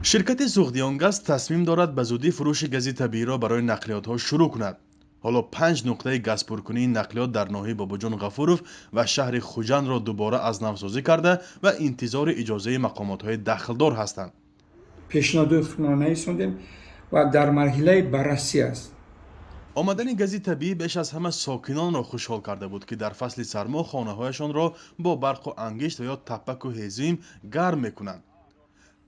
Ширкати Суғдиёнгаз тасмим дорад, ба зудӣ фурӯши гази табииро барои нақлиётҳо шурӯъ кунад. Ҳоло панҷ нуқтаи газпуркунии нақлиёт дар ноҳияи Бобоҷон Ғафуров ва шаҳри Хуҷандро дубора аз навсозӣ карда ва интизори иҷозаи мақомотҳои дахлдор ҳастанд. Пешниҳоди худро нависондем ва дар марҳилаи баррасӣ аст. Омадани гази табиӣ беш аз ҳама сокинонро хушҳол карда буд, ки дар фасли сармо хонаҳояшонро бо барқу ангишт ва ё таппаку ҳезим гарм мекунанд.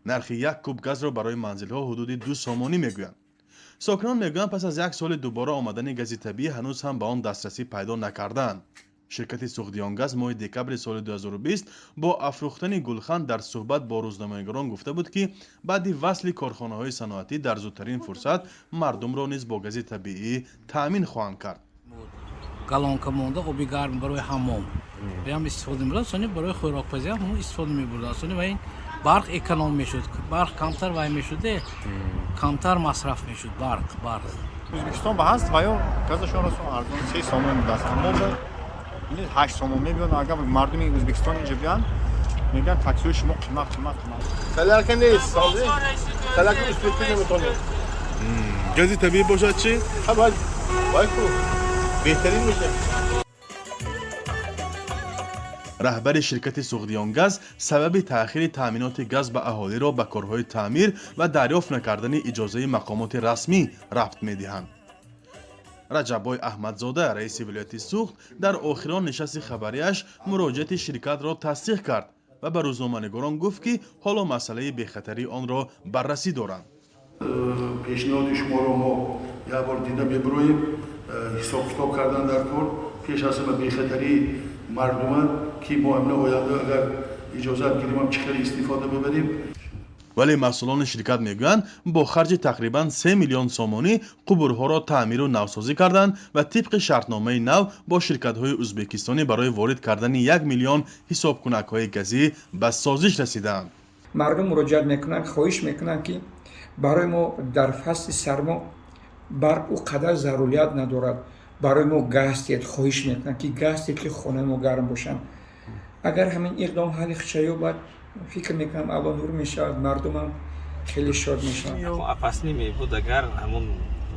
Нархи як куб газро барои манзилҳо ҳудуди 2 сомонӣ мегӯянд. Сокинон мегӯянд, пас аз як соли дубора омадани гази табиӣ ҳанӯз ҳам ба он дастрасӣ пайдо накардаанд. Ширкати Суғдиёнгаз моҳи декабри соли 2020 бо афрӯхтани гулхан дар суҳбат бо рӯзноманигорон гуфта буд, ки баъди васли корхонаҳои саноатӣ дар зудтарин фурсат мардумро низ бо гази табиӣ таъмин хоҳанд кард. Галонка монда, оби гарм барои ҳаммом ҳам истифода мебурданд, сони барои хӯрокпазӣ ҳам истифода мебурданд. Сони ва ин барқ эконом мешуд, барқ камтар вай мешуде, камтар масраф мешуд барқ. Ӯзбекистон ба ҳаст ва ё газашон расо арзон, 3 сомон будааст, аммо ба 8 сомон мебиён. Агар мардуми Ӯзбекистон инҷа биён, мегӯянд, таксиҳои шумо қимат, қимат, қимат. Солярка нест, солярка истифода наметавонем. Гази табиӣ бошад чӣ? Вай ку беҳтарин мешавад. Раҳбари ширкати Суғдиёнгаз сабаби таъхири таъминоти газ ба аҳолиро ба корҳои таъмир ва дарёфт накардани иҷозаи мақомоти расмӣ рабт медиҳанд. Раҷаббой Аҳмадзода, раиси вилояти Суғд, дар охирон нишасти хабарияш муроҷиати ширкатро тасдиқ кард ва ба рӯзноманигорон гуфт, ки ҳоло масъалаи бехатарии онро баррасӣ доранд. Пешниҳоди шуморо мо як бор дида мебуроем. Ҳисоб-китоб кардан дар кор, пеш аз ҳама бехатарии мардума, ки мо амна оянда агар иҷозат гирим, чӣ хеле истифода мебарем. Вале масъулони ширкат мегӯянд, бо харҷи тақрибан 3 миллион сомонӣ қубурҳоро таъмиру навсозӣ карданд ва тибқи шартномаи нав бо ширкатҳои ӯзбекистонӣ барои ворид кардани 1 миллион ҳисобкунакҳои газӣ ба созиш расидаанд. Мардум муроҷиат мекунанд, хоҳиш мекунанд, ки барои мо дар фасли сармо барқ ӯ қадар зарурият надорад, барои мо газ диҳед. Хоҳиш мекунанд, ки газ диҳед, ки хонаи мо гарм бошанд. Агар ҳамин иқдом ҳалли худша ёбад, фикр мекунам, алло нур мешавад, мардумам хеле шод мешаванд. Опасный мебуд, агар ҳамун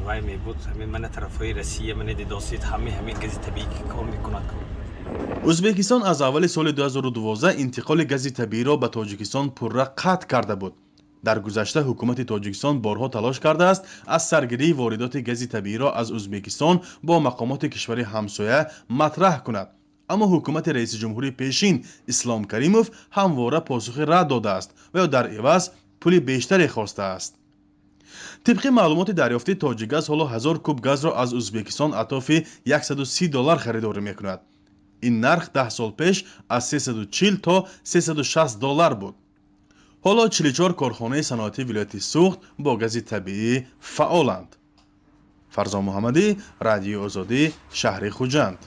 вай мебуд, ҳамин мана тарафҳои Россия мана дидосид, ҳамин гази табиӣ ки кор мекунад. Ӯзбекистон аз аввали соли 2012 интиқоли гази табииро ба Тоҷикистон пурра қатъ карда буд. Дар гузашта ҳукумати Тоҷикистон борҳо талош кардааст, аз саргирии воридоти гази табииро аз Ӯзбекистон бо мақомоти кишвари ҳамсоя матраҳ кунад, аммо ҳукумати раиси ҷумҳури пешин Ислом Каримов ҳамвора посухи рад додааст ва ё дар иваз пули бештаре хостааст. Тибқи маълумоти дарёфтӣ, Тоҷикгаз ҳоло 1000 куб газро аз Ӯзбекистон атрофи 130 доллар харидорӣ мекунад. Ин нарх 10 сол пеш аз 340 то 360 доллар буд. Ҳоло 44 корхонаи саноатии вилояти Суғд бо гази табиӣ фаъоланд. Фарзон Муҳаммадӣ, Радиои Озодӣ, шаҳри Хуҷанд.